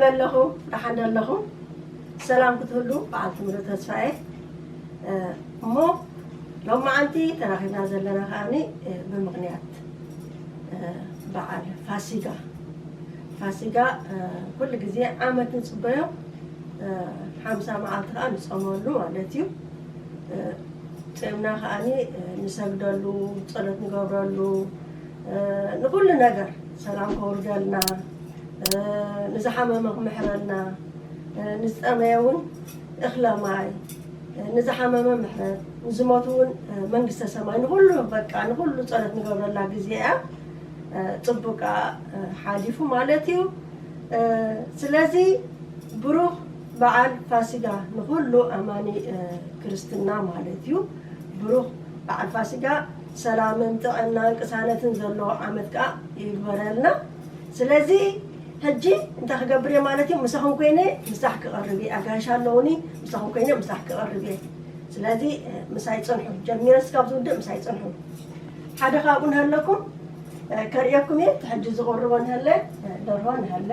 ኣለኹ፣ ደሓን ዶ ኣለኹም? ሰላም ክትህሉ በዓል ትምህርቲ ተስፋዬ። እ፣ እሞ ሎማዓንቲ ተራኺብና ዘለና ከኣኒ፣ እ፣ ብምኽንያት፣ እ፣ በዓል ፋሲጋ። ፋሲጋ፣ እ፣ ኩሉ ግዜ ዓመት ንጽበዮ፣ እ፣ ሓምሳ መዓልቲ ከኣ ንጾመሉ ማለት እዩ። እ፣ ጾምና ከኣኒ፣ እ፣ ንሰግደሉ፣ ጸሎት ንገብረሉ፣ እ፣ ንኹሉ ነገር ሰላም ከውርደልና፣ እ፣ ንዝሓመመ ክምሕረልና፣ እ፣ ንዝጠመየ እውን እኽለ ማይ፣ እ፣ ንዝሓመመ ምሕረት፣ ንዝሞቱ እውን፣ እ፣ መንግስተ ሰማይ፣ ንኹሉ በቃ፣ ንኹሉ ጸሎት ንገብረላ ግዜ እያ። እ፣ ጽቡቅ፣ እ፣ ሓሊፉ ማለት እዩ። እ፣ ስለዚ ብሩኽ በዓል ፋሲጋ ንኹሉ ኣማኒ፣ እ፣ ክርስትና ማለት እዩ። ብሩኽ በዓል ፋሲጋ ሰላምን ጥዕናን ቅሳነትን ዘለዎ ዓመት ከኣ ይግበረልና። ስለዚ ሕጂ እንታይ ክገብር እየ ማለት እዩ? ምሳኹም ኮይነ ምሳሕ ክቐርብ እየ። ኣጋይሽ ኣለውኒ፣ ምሳኹም ኮይነ ምሳሕ ክቐርብ እየ። ስለዚ፣ እ፣ ምሳይ ጽንሑ። ጀሚረ እስካብ ዝውድእ ምሳይ ጽንሑ። ሓደ ካብኡ እንሀለኩም፣ እ፣ ከርእየኩም እየ። እቲ ሕጂ ዝቕርቦ እንሀለ፣ እ፣ ደርሆ እንሀለ።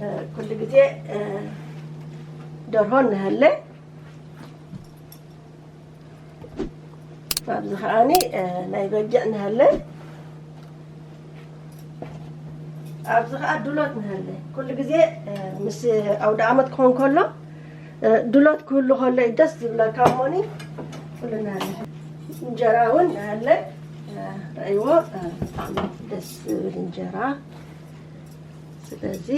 እ፣ ኩሉ ግዜ፣ እ፣ ደርሆ እንሀለ። ኣብዚ ከኣኒ፣ እ፣ ናይ በጊዕ እንሀለ። ኣብዚ ከኣ ድሎት ንሃለ። ኩሉ ግዜ፣ እ፣ ምስ ኣውደ ኣመት ክኾን ከሎ፣ እ፣ ድሎት ክህሉ ከሎ እዩ ደስ ዝብለካ እሞኒ። ኩሉ ንሃለ። እንጀራ እውን ንሃለ። እ፣ ረእይዎ፣ እ፣ ብጣዕሚ ደስ ዝብል እንጀራ። ስለዚ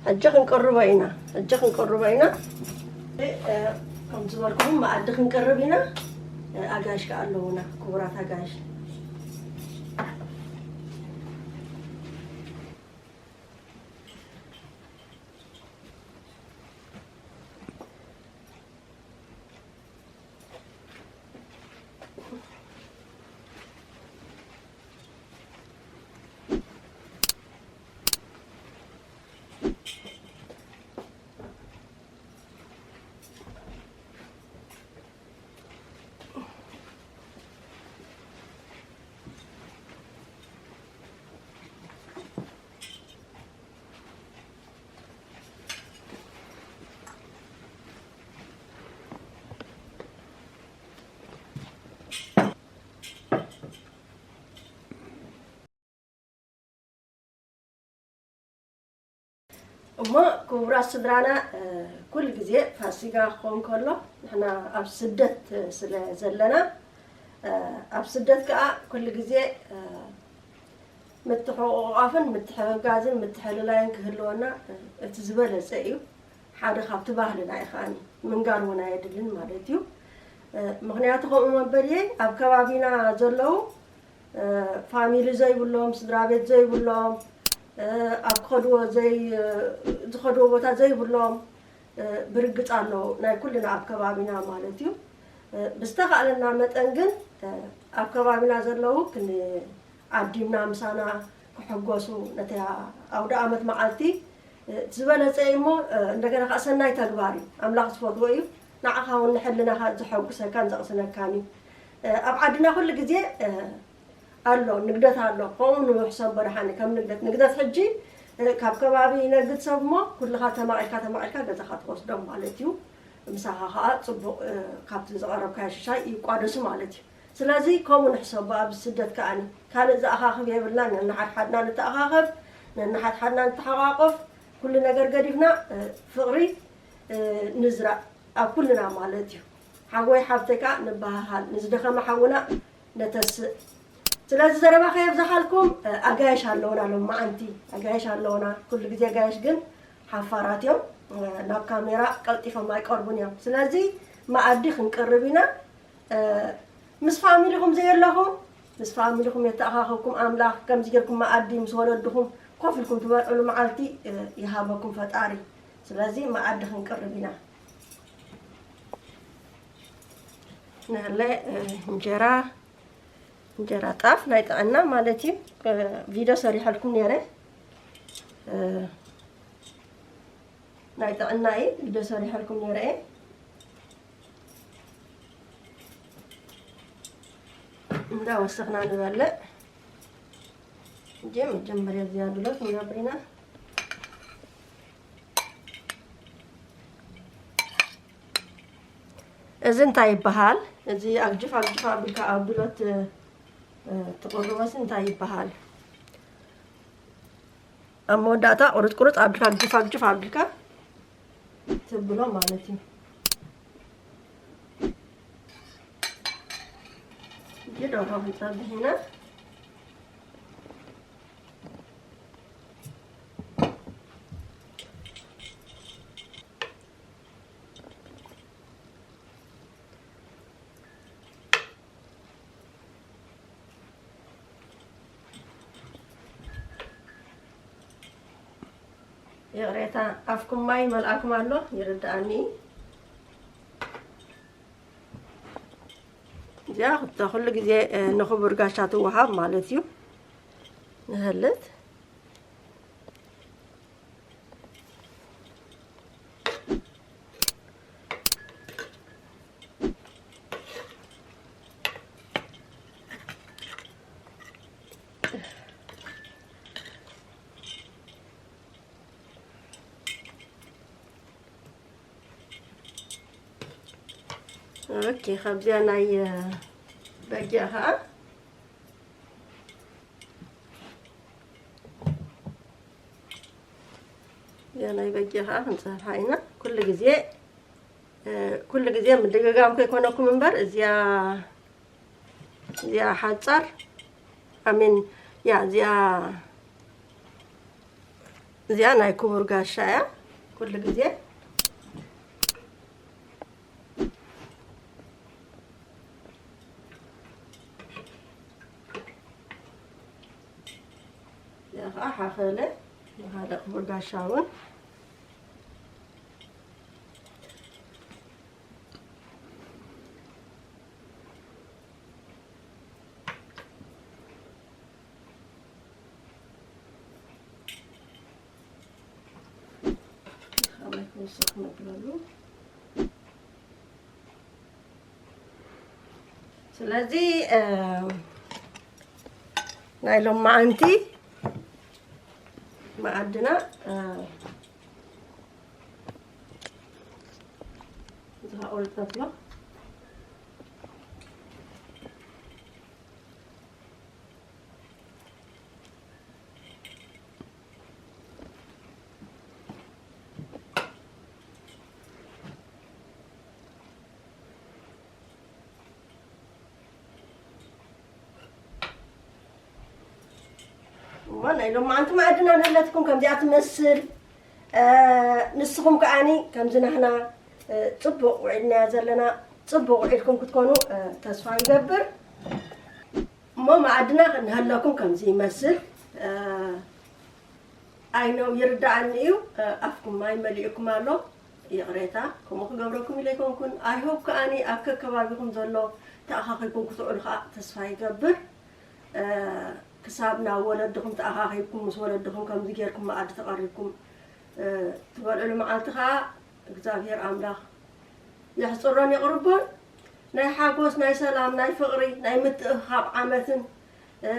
ሕጂ ክንቅርቦ ኢና፣ ሕጂ ክንቅርቦ ኢና። እ፣ ከም ዝበልኩኹም መኣዲ ክንቅርብ ኢና። እ፣ ኣጋይሽ ከኣ ኣለዉና፣ ክቡራት ኣጋይሽ። እሞ ክቡራት ስድራና፣ እ፣ ኩሉ ግዜ ፋሲጋ ክኸውን ከሎ ንሕና ኣብ ስደት ስለ ዘለና፣ እ፣ ኣብ ስደት ከኣ ኩሉ ግዜ፣ እ፣ ምትሕቑቋፍን ምትሕግጋዝን ምትሕልላይን ክህልወና፣ እ፣ እቲ ዝበለጸ እዩ። ሓደ ካብቲ ባህልና እዩ ከኣኒ፣ ምንጋር እውን ኣየድልን ማለት እዩ። እ፣ ምኽንያቱ ከምኡ መበልየ ኣብ ከባቢና ዘለዉ፣ እ፣ ፋሚሊ ዘይብሎም፣ ስድራ ቤት ዘይብሎም፣ እ፣ ኣብ ክኸድዎ ዘይ-፣ ዝኸድዎ ቦታ ዘይብሎም፣ እ፣ ብርግጽ ኣለዉ፣ ናይ ኩልና ኣብ ከባቢና ማለት እዩ። እ፣ ብዝተኻእለና መጠን ግን፣ እ፣ ኣብ ከባቢና ዘለዉ ክን-፣ ዓዲምና ምሳና ክሕጎሱ፣ ነቲ ኣውደ ኣመት መዓልቲ፣ እ፣ ዝበለጸ እዩ እሞ፣ እ፣ እንደገና ከኣ ሰናይ ተግባር እዩ። ኣምላኽ ዝፈትዎ እዩ። ንዓኻ እውን ንሕልናኻ ዘሐጉሰካን ዘቕስነካን እዩ። እ፣ ኣብ ዓድና ኩሉ ግዜ፣ እ፣ ኣሎ፣ ንግደት ኣሎ። ከምኡ ንሕሰቦ ደሓን ከም ንግደት። ንግደት ሕጂ፣ እ፣ ካብ ከባቢ ይነግድ ሰብ እሞ፣ ኩልኻ ተማቒልካ፣ ተማቒልካ ገዛኻ ትወስዶም ማለት እዩ። ምሳኻ ኸኣ ጽቡቕ፣ እ፣ ካብቲ ዝቐረብካዮ ሽሻይ ይቋደሱ ማለት እዩ። ስለዚ ከምኡ ንሕሰቦ፣ ኣብ ስደት ከኣኒ ካልእ ዝኣኻኽብ የብልናን። ነንሓድሓድና ንተኣኻኸብ፣ ነንሓድሓድና ንተሓቋቆፍ፣ ኩሉ ነገር ገዲፍና፣ እ፣ ፍቕሪ፣ እ፣ ንዝራእ ኣብ ኩልና ማለት እዩ። ሓወይ ሓብተይ ከኣ ንበሃሃል፣ ንዝደኸመ ሓውና ነተስእ። ስለዚ ዘረባ ከየብዝሓልኩም፣ እ፣ ኣጋይሽ ኣለውና ሎማዓንቲ፣ ኣጋይሽ ኣለውና። ኩሉ ግዜ ኣጋይሽ ግን ሓፋራት እዮም፣ እ፣ ናብ ካሜራ ቀልጢፎም ኣይቀርቡን እዮም። ስለዚ መኣዲ ክንቅርብ ኢና። እ፣ ምስ ፋሚሊኹም ዘየለኹም፣ ምስ ፋሚሊኹም የተኣኻኸብኩም ኣምላኽ፣ ከምዚ ጌርኩም መኣዲ ምስ ወለድኹም ኮፍ ኢልኩም ትበልዑሉ መዓልቲ፣ እ፣ ይሃበኩም ፈጣሪ። ስለዚ መኣዲ ክንቅርብ ኢና። ንለ፣ እ፣ እንጀራ፣ እንጀራ ጣፍ ናይ ጥዕና ማለት እዩ። እ፣ ቪድዮ ሰሪሐልኩም ነይረ። እ፣ ናይ ጥዕና እዩ፣ ቪድዮ ሰሪሐልኩም ነይረ እየ። እንዳወሰኽና ንበልዕ። እንጂ መጀመርያ እዚኣ ድሎት ንገብር ኢና። እዚ እንታይ ይበሃል? እዚ ኣግጅፍ ኣግጅፍ ኣቢልካ ኣብ ድሎት፣ እ፣ ትቕርቦሲ እንታይ ይበሃል? ኣብ መወዳእታ ቁርጽ ቁርጽ ኣቢልካ፣ ኣግጅፍ ኣግጅፍ ኣቢልካ ትብሎ ማለት እዩ። ሕጂ ደርሆ ክንጸብሕ ኢና። ይቕሬታ፣ ኣፍኩም ማይ መልኣኩም ኣሎ፣ ይርድኣኒ። እዚኣ ኩሉ ግዜ፣ እ፣ ንኽቡር ጋሻ ትወሃብ ማለት እዩ። ንህልት ኦኬ፣ ካብዚኣ ናይ፣ እ፣ በጊዕ ኸዓ እዚኣ ናይ በጊዕ ኸዓ ክንጸብሓ ኢና። ኩሉ ግዜ፣ እ፣ ኩሉ ግዜ ምድግጋም ከይኮነኩም እምበር፣ እዚኣ፣ እዚኣ ሓጻር፣ ኣሜን፣ ያ፣ እዚኣ፣ እዚኣ ናይ ክቡር ጋሻ እያ። ኩሉ ግዜ እዚኣ ኸዓ ሓኸለ፣ ሓደ ክቡር ጋሻ እውን። ካባይ ክውስኽ መግበሉ። ስለዚ፣ እ፣ ናይ ሎማዓንቲ መኣድና፣ እ፣ ዝሃቆል ጸብሎ። እሞ ናይ ሎማዓንቲ መኣድና ንህለትኩም ከምዚኣ ትመስል። እ፣ ንስኹም ከኣኒ ከምዚ ናህና፣ እ፣ ጽቡቕ ውዒልናያ ዘለና፣ ጽቡቕ ውዒልኩም ክትኮኑ፣ እ፣ ተስፋ ይገብር። እሞ መኣድና ንህለኩም ከምዚ ይመስል። እ፣ ኣይ ኖው፣ ይርድኣኒ እዩ። እ፣ ኣፍኩም ማይ መሊእኩም ኣሎ። ይቕሬታ፣ ከምኡ ክገብረኩም ኢለ ኣይኮንኩን። ኣይ ሆፕ ከኣኒ ኣብ ከከባቢኹም ዘሎ ተኣኻኺብኩም ክትውዕሉ ከኣ ተስፋ ይገብር። እ፣ ክሳብ ናብ ወለድኹም ተኣኻኺብኩም፣ ምስ ወለድኹም ከምዚ ጌርኩም መኣዲ ተቐሪብኩም፣ እ፣ ትበልዕሉ መዓልቲ ከኣ እግዚኣብሄር ኣምላኽ የሕጽሮን የቕርቦን። ናይ ሓጎስ፣ ናይ ሰላም፣ ናይ ፍቕሪ፣ ናይ ምትእኽኻብ ዓመትን፣ እ፣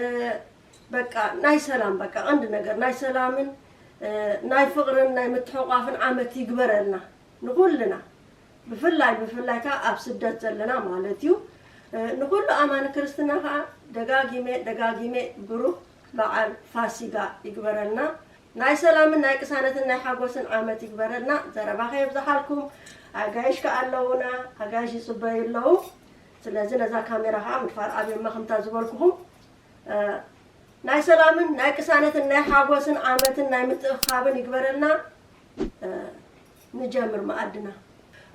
በቃ ናይ ሰላም፣ በቃ ቀንዲ ነገር ናይ ሰላምን፣ እ፣ ናይ ፍቕርን ናይ ምትሕቑቓፍን ዓመት ይግበረልና ንኹልና። ብፍላይ፣ ብፍላይ ከኣ ኣብ ስደት ዘለና ማለት እዩ። እ፣ ንኹሉ ኣማኒ ክርስትና ከኣ ደጋጊመ፣ ደጋጊመ ብሩኽ በዓል ፋሲጋ ይግበረልና። ናይ ሰላምን ናይ ቅሳነትን ናይ ሓጎስን ዓመት ይግበረልና። ዘረባ ከየብዝሓልኩም፣ ኣጋይሽ ከኣ ኣለዉና፣ ኣጋይሽ ይጽበዩ ኣለዉ። ስለዚ ነዛ ካሜራ ከኣ ምድፋር ኣብዮማ ከምታ ዝበልኩኹም፣ እ፣ ናይ ሰላምን ናይ ቅሳነትን ናይ ሓጎስን ዓመትን ናይ ምትእኽኻብን ይግበረልና። እ፣ ንጀምር መኣድና።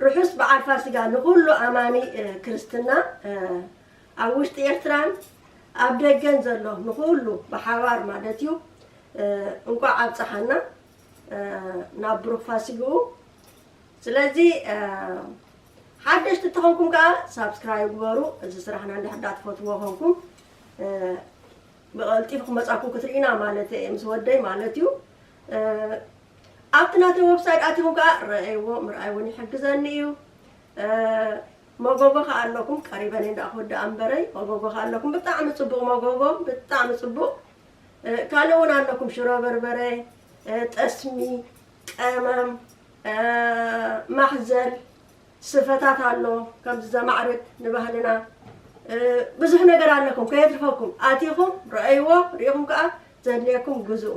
ርሑስ በዓል ፋሲጋ ንኹሉ ኣማኒ፣ እ፣ ክርስትና፣ እ፣ ኣብ ውሽጢ ኤርትራን ኣብ ደገን ዘሎ ንኹሉ ብሓባር ማለት እዩ። እ፣ እንቋዕ ኣብጽሓና፣ እ፣ ናብ ብሩኽ ፋሲግኡ። ስለዚ፣ እ፣ ሓደሽቲ ተኾንኩም ከኣ ሳብስክራይብ ግበሩ። እዚ ስራሕና እንድሕር ደኣ ትፈትዎ ኮንኩም፣ እ፣ ብቐልጢፉ ክመጻኩም ክትርእዩና ማለት እየ፣ ምስ ወደይ ማለት እዩ። እ፣ ኣብቲ ናተይ ዌብሳይት ኣቲኹም ከኣ ረኣይዎ፣ ምርኣይ እውን ይሕግዘኒ እዩ። እ፣ መጎጎ ከኣ ኣለኩም፣ ቀሪበ ነይ እንዳኣ ክወድኣ እምበረይ፣ መጎጎ ከኣ ኣለኩም። ብጣዕሚ ጽቡቕ መጎጎ፣ ብጣዕሚ ጽቡቕ። እ፣ ካልእ እውን ኣለኩም፣ ሽሮ በርበረ፣ እ፣ ጠስሚ፣ ቀመም፣ እ፣ ማሕዘል፣ ስፈታት ኣሎ፣ ከምዚ ዘማዕርግ ንባህልና። እ፣ ብዙሕ ነገር ኣለኩም፣ ከየትርፈኩም። ኣቲኹም ረኣይዎ፣ ርኢኹም ከኣ ዘድልየኩም ግዝኡ።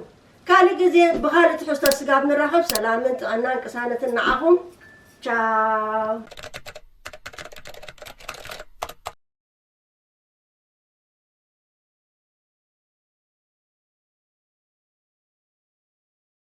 ካልእ ግዜ ብኻልእ ትሕዝቶ ስጋብ ንራኸብ፣ ሰላምን ጥዕናን ቅሳነትን ንዓኹም። ቻው።